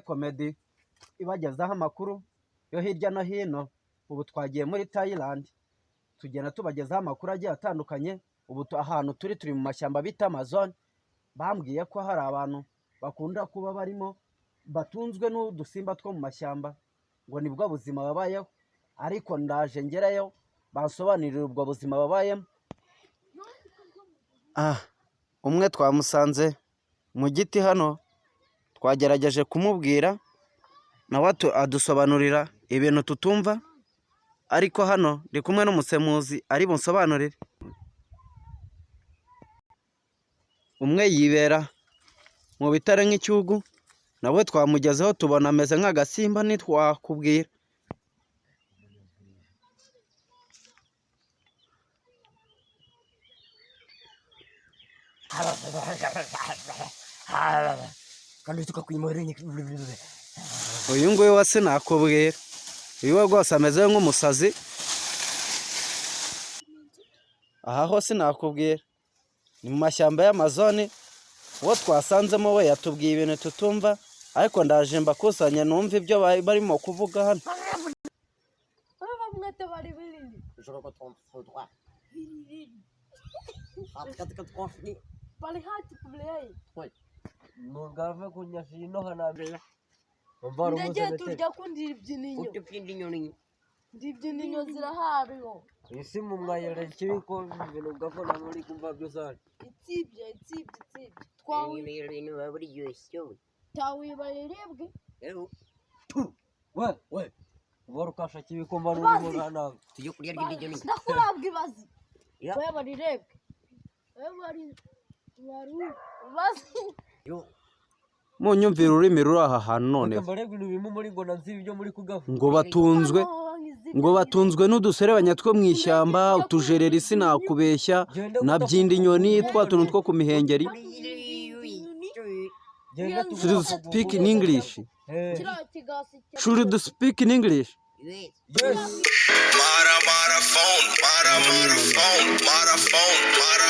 Comedy ibagezaho amakuru yo hirya no hino. Ubu twagiye muri Thailand, tugenda tubagezaho amakuru agiye atandukanye. Ubu ahantu turi mu mashyamba bita Amazon. Bambwiye ko hari abantu bakunda kuba barimo batunzwe n'udusimba two mu mashyamba, ngo nibwo buzima babayeho, ariko ndaje ngerayo bansobanurire ubwo buzima babayemo. Umwe twamusanze mu giti hano, twagerageje kumubwira nawe adusobanurira ibintu tutumva, ariko hano ndi kumwe n'umusemuzi ari bunsobanurire. Umwe yibera mu bitare nk'icyugu, nawe twamugezeho tubona ameze nk'agasimba ntitwakubwira. Uyu nguyu we sinakubwira, uyu we rwose ameze nk'umusazi. Aha ho sinakubwira, ni mu mashyamba y'Amazone. Uwo twasanzemo we yatubwiye ibintu tutumva, ariko ndaje mbakusanye numve ibyo barimo kuvuga hano. Munyumvira ururimi ruri aha hantu noneho, ngo batunzwe n'uduserebanya two mu ishyamba, utujereri sinakubeshya, na byinda inyoni, twa tuntu two ku mihengeri. Should speak in English? Should speak in English? Mara mara phone, mara mara phone, mara phone, mara.